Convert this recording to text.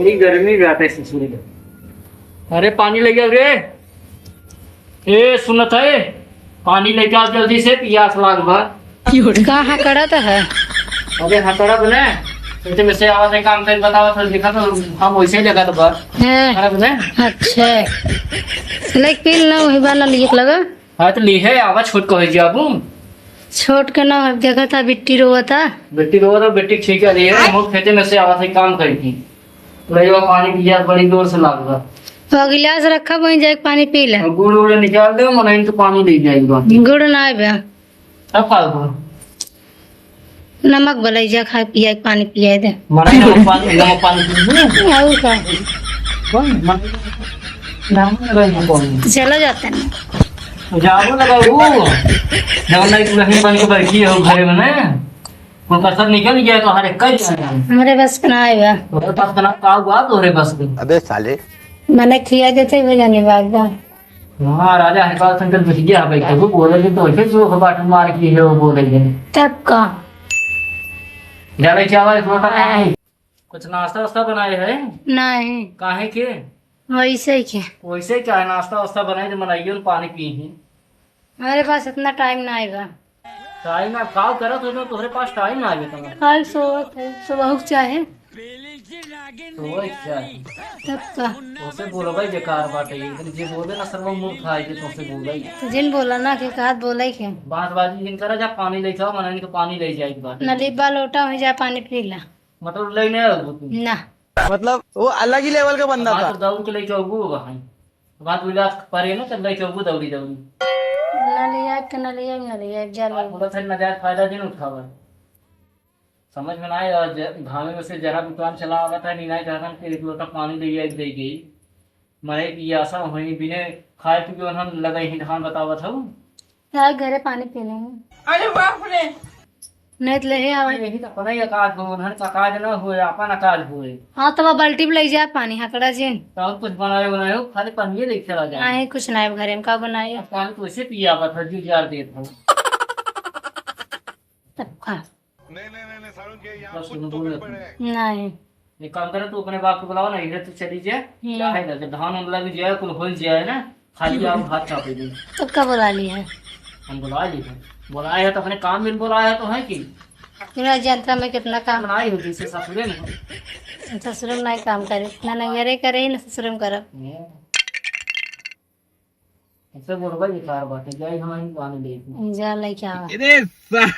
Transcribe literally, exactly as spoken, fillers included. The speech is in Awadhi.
ई गर्मी बाटे ससुरी। अरे पानी लइ आओ रे। ए सुनत है, पानी लइ आओ जल्दी से, पियास लाग बा। का हकड़त है? अरे हकड़त ने, इते में से आवत है काम कइल बतावत है, देखा तो हम वैसे ही लगा तो बा। हैं। हकड़त ने? अच्छा। लेके पी लेना, वही बाला लियक लगा। हाँ, तो लिहे आवा, छोट कहे जी आबू। छोट के ना, अब देखा था, बिट्टी रोवा था। बिट्टी रोवा था, बिट्टी ठीक है, लिहे, हम खेते में से आवा था, काम करी थी। ले जाओ पानी पिया, बड़ी जोर से लाग बा। तो गिलास रखा, वहीं जाके पानी पी ले। और गुड़ उड़ निकाल दे, मनइन तो पानी ले जाएगा। गुड़ ना आए बा। अब का हुआ? नमक बलैजा खाए, पियाए, पानी पियाए दे। मनई नमक पानी, नमक पानी पी ले। और का? कौन? मनई नमक पानी। चला जाता नहीं। जाबो लगा वो। जब नहीं तू रही बन के बैठी हो घरे में ना, वो कसर निकल गया तो हर एक कर जाएगा। हमरे बस के ना आएगा। तोरे पास ना का हुआ तोरे बस के। अबे साले। मने खिया देते हुए जाने बाग बा। हाँ, राजा हरिपाल शंकर घुस गया है भाई, कबू बोले के तो ऐसे जो बात मार की है, वो बोले के। तब का? ज्यादा चावल थोड़ा सा नहीं। कुछ नाश्ता वास्ता बनाए है? नहीं। काहे के? वैसे ही के। वैसे क्या है, नाश्ता वास्ता बनाए तो बनाइयो न, पानी पी ही। हमारे पास इतना टाइम ना आएगा। टाइम ना, का करत हो जो तोहरे पास टाइम ना आवे तुम्हारे? कल सोवत है, सुबह उठ चाहे। तो वही क्या है? तब का? तोसे बोलबै बेकार बाटे, लेकिन जे बोले ना सर्व मूर्ख है, जे तोसे बोले। तो जिन बोला ना कि कहत बोले के। बात बाजी जिन करा, जा पानी ले जाओ, मना इनके पानी ले जाए के बाटे। नली बा लोटा हो जा, पानी पी ला। मतलब लेने आओ तू? ना। मतलब वो अलग ही लेवल का बंदा था। तो दौड़ के ले जाओ वो वहाँ। बात विलास परे ना, तो ले जाओ वो दौड़ी दौड़ी। ना ले आए, तो ना ले आए, ना ले आए, जा लो। बोला था, ना जाए, फायदा जिन उठावे। समझ में ना आए, और ज-, घामे में से जरा भी काम चला आवत है, नहीं, नहीं चाहता कि एक लोटा पानी दे, एक दे गई। मरे की आशा होई, बिने खाए पी के उन्हन लगे ही धान बतावत हूँ। यार, घरे पानी पी लेंगे। अरे बाप रे। नहीं तो ले आवे। यही तो पता ही है, काज हो, उन्हन का काज ना होए, अपन काज होए। हाँ, तो वो बाल्टी में ले जा पानी, हकड़ा जिन। तो और कुछ बनाए बनाए हो, खाली पानी लेके चला जाए। नहीं, कुछ नहीं, घरे में का बनाए? अब पानी तो इसे पिया, बस हर जो जार देत हो। तब खा। नहीं, नहीं, नहीं, नहीं, सारुण के यहाँ बस कुछ उन्हें तो बोल गड़बड़ देते हैं। नहीं। एक काम करे, तू अपने बाप को बुलाओ ना, इधर तू चली जाए। हम्म। क्या है इधर, जब धान उन लग जाए, कुल हो जाए ना, खाली आप हाथ चापे दे। तब का बुला ली है? हम बुला ली है। बुलाए है तो अपने काम में बुलाए है तो है कि? पूरा जनता में कितना काम। बनाई हो जैसे ससुरे में। ससुरे में नहीं काम करे, ना नैहरे करे, ना ससुरे में करब। हम्म। ऐसे बोलबा ये कार बाटे, जाई हम ही पानी ले। जा लेके आवा। अरे सा-